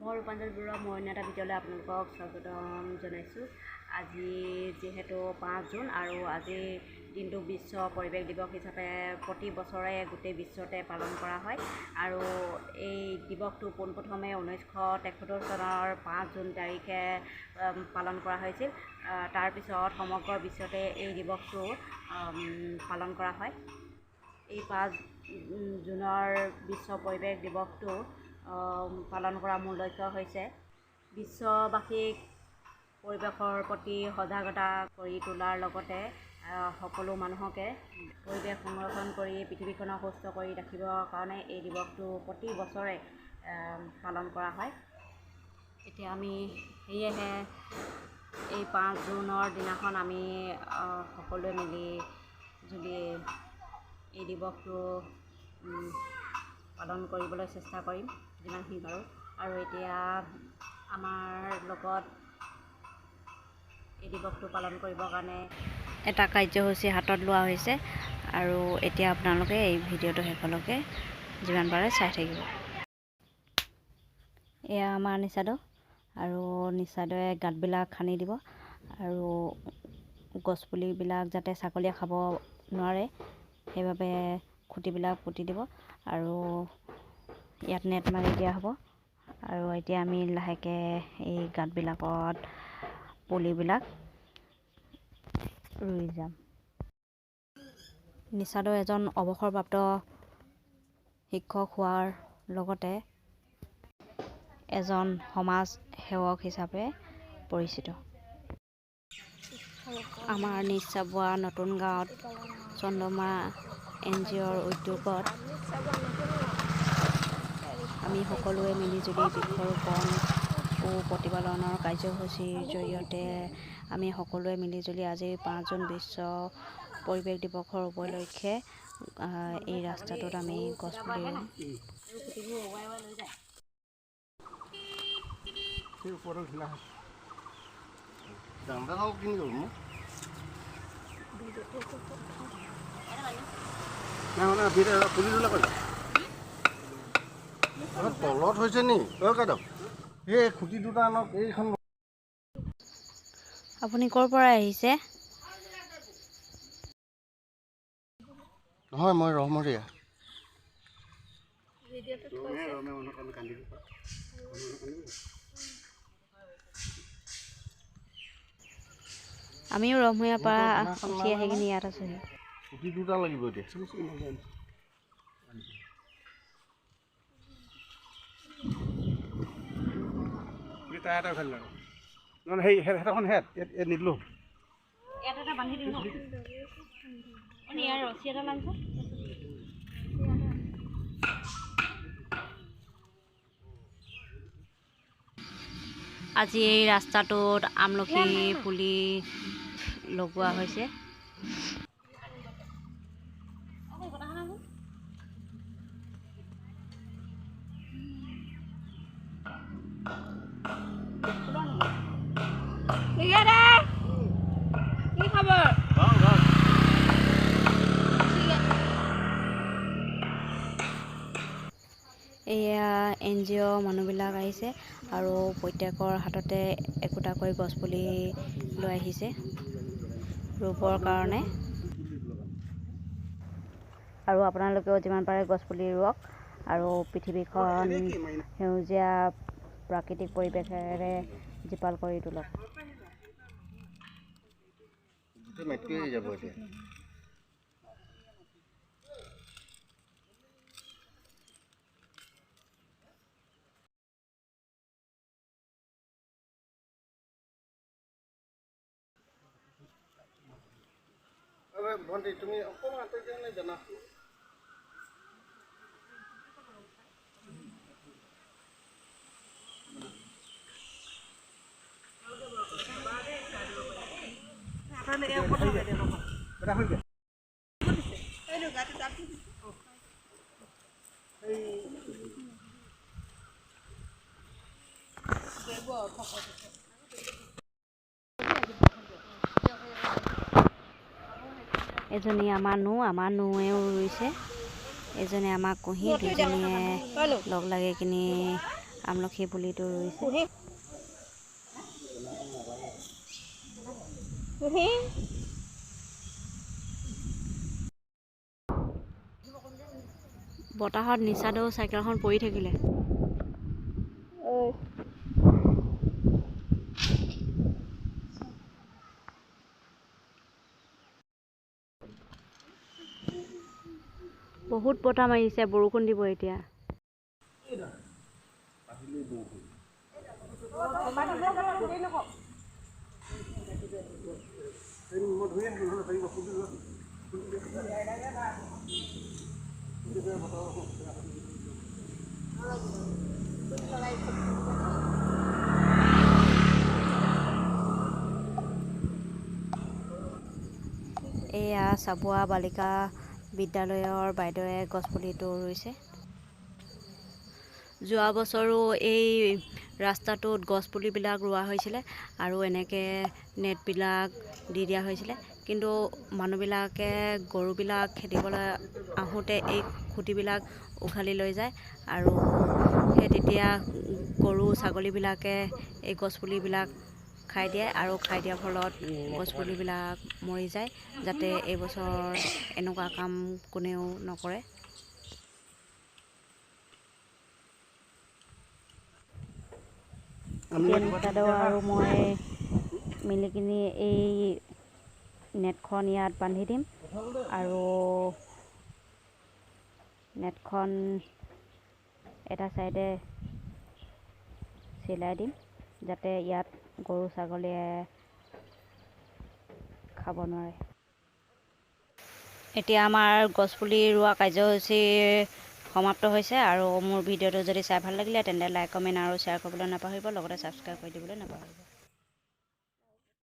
মই ৰূপাঞ্জল বৰুৱা, মই অন্য এটা ভিডিঅ'লৈ আপোনালোকক স্বাগতম জনাইছোঁ। আজি যিহেতু 5 জুন আৰু আজিৰ দিনটো বিশ্ব পৰিৱেশ দিৱস হিচাপে প্ৰতি বছৰে গোটেই বিশ্বতে পালন কৰা হয়। আৰু এই দিৱসটো পোনপ্ৰথমে 1973 চনৰ 5 জুন তাৰিখে পালন কৰা হৈছিল। তাৰপিছত সমগ্ৰ বিশ্বতে এই দিৱসটো পালন কৰা হয়। এই 5 জুনৰ বিশ্ব পৰিৱেশ দিৱসটো পালন কৰা মূল লক্ষ্য হৈছে বিশ্ববাসীক পৰিৱেশৰ প্ৰতি সজাগতা কৰি তোলাৰ লগতে সকলো মানুহকে পৰিৱেশ সংৰক্ষণ কৰি পৃথিৱীখনক সুস্থ কৰি ৰাখিবৰ কাৰণে এই দিৱসটো প্ৰতি বছৰে পালন কৰা হয়। এতিয়া আমি সেয়েহে এই 5 জুনৰ দিনাখন আমি সকলোৱে মিলি জুলি এই দিৱসটো পালন কৰিবলৈ চেষ্টা কৰিম যিমানখিনি পাৰোঁ। আৰু এতিয়া আমাৰ লগত এই দিৱসটো পালন কৰিবৰ কাৰণে এটা কাৰ্যসূচী হাতত লোৱা হৈছে। আৰু এতিয়া আপোনালোকে এই ভিডিঅ'টো শেষলৈকে যিমান পাৰে চাই থাকিব। এয়া আমাৰ নিচাদ, আৰু নিচাদে গাঁতবিলাক খান্দি দিব আৰু গছপুলিবিলাক যাতে ছাগলীয়ে খাব নোৱাৰে সেইবাবে খুঁটিবিলাক পুতি দিব আৰু ইয়াত নেট মাৰি দিয়া হ'ব। আৰু এতিয়া আমি লাহেকৈ এই গাঁতবিলাকত পুলিবিলাক ৰুই যাম। নিচাদো এজন অৱসৰপ্ৰাপ্ত শিক্ষক হোৱাৰ লগতে এজন সমাজ সেৱক হিচাপে পৰিচিত। আমাৰ নিজ চাবুৱা নতুন গাঁৱত চন্দ্ৰমা এন জি অ'ৰ উদ্যোগত আমি সকলোৱে মিলিজুলি বৃক্ষৰোপণ ও প্ৰতিপালনৰ কাৰ্যসূচীৰ জৰিয়তে আমি সকলোৱে মিলিজুলি আজি 5 জুন বিশ্ব পৰিৱেশ দিৱসৰ উপলক্ষে এই ৰাস্তাটোত আমি গছপুলি ৰুম। তলত হৈছে নি এই খুঁটি দুটা আনক এইখন। আপুনি ক'ৰ পৰা আহিছে? নহয়, মই ৰহমৰীয়া। আমিও ৰহমৰীয়াৰ পৰা উঠি আহি কিনি ইয়াত আছোহি। খুঁটি দুটা লাগিব এতিয়া। আজি এই ৰাস্তাটোত আমলখি পুলি লগোৱা হৈছে। এয়া এন জি অ' মানুহবিলাক আহিছে আৰু প্ৰত্যেকৰ হাততে একোটাকৈ গছপুলি লৈ আহিছে ৰুবৰ কাৰণে। আৰু আপোনালোকেও যিমান পাৰে গছপুলি ৰুৱক আৰু পৃথিৱীখন সেউজীয়া প্ৰাকৃতিক পৰিৱেশেৰে জীপাল কৰি তোলক। ভণ্টি তুমি অকণমান আঁতৰি যোৱা নাই জানা? এজনী আমাৰ নৌ, আমাৰ নৌৱেও ৰুইছে, এজনে আমাক কুঁহি, দুজনীয়ে লগ লাগি কিনি আমলখি পুলিটো ৰুইছে। বতাহত নিচাদেও চাইকেলখন পৰি থাকিলে। বহুত বতাহ মাৰিছে, বৰষুণ দিব এতিয়া। এয়া চাবুৱা বালিকা বিদ্যালয়ৰ বাইদেৱে গছপুলিটো ৰুইছে। যোৱা বছৰো এই ৰাস্তাটোত গছপুলিবিলাক ৰোৱা হৈছিলে আৰু এনেকৈ নেটবিলাক দি দিয়া হৈছিলে, কিন্তু মানুহবিলাকে গৰুবিলাক খেদিবলৈ আহোঁতে এই খুঁটিবিলাক উঘালি লৈ যায় আৰু সেই তেতিয়া গৰু ছাগলীবিলাকে এই গছপুলিবিলাক খাই দিয়ে আৰু খাই দিয়াৰ ফলত গছপুলিবিলাক মৰি যায়। যাতে এইবছৰ এনেকুৱা কাম কোনেও নকৰে। নিচাদেউ আৰু মই মিলি কিনি এই নেটখন ইয়াত বান্ধি দিম আৰু নেটখন এটা চাইডে চিলাই দিম, যাতে ইয়াত গৰু ছাগলীয়ে খাব নোৱাৰে। এতিয়া আমাৰ গছপুলি ৰোৱা কাৰ্যসূচী সমাপ্ত হৈছে। আৰু মোৰ ভিডিঅ'টো যদি চাই ভাল লাগিলে তেন্তে লাইক, কমেণ্ট আৰু শ্বেয়াৰ কৰিবলৈ নাপাহৰিব, লগতে ছাবস্ক্ৰাইব কৰি দিবলৈ নাপাহৰিব।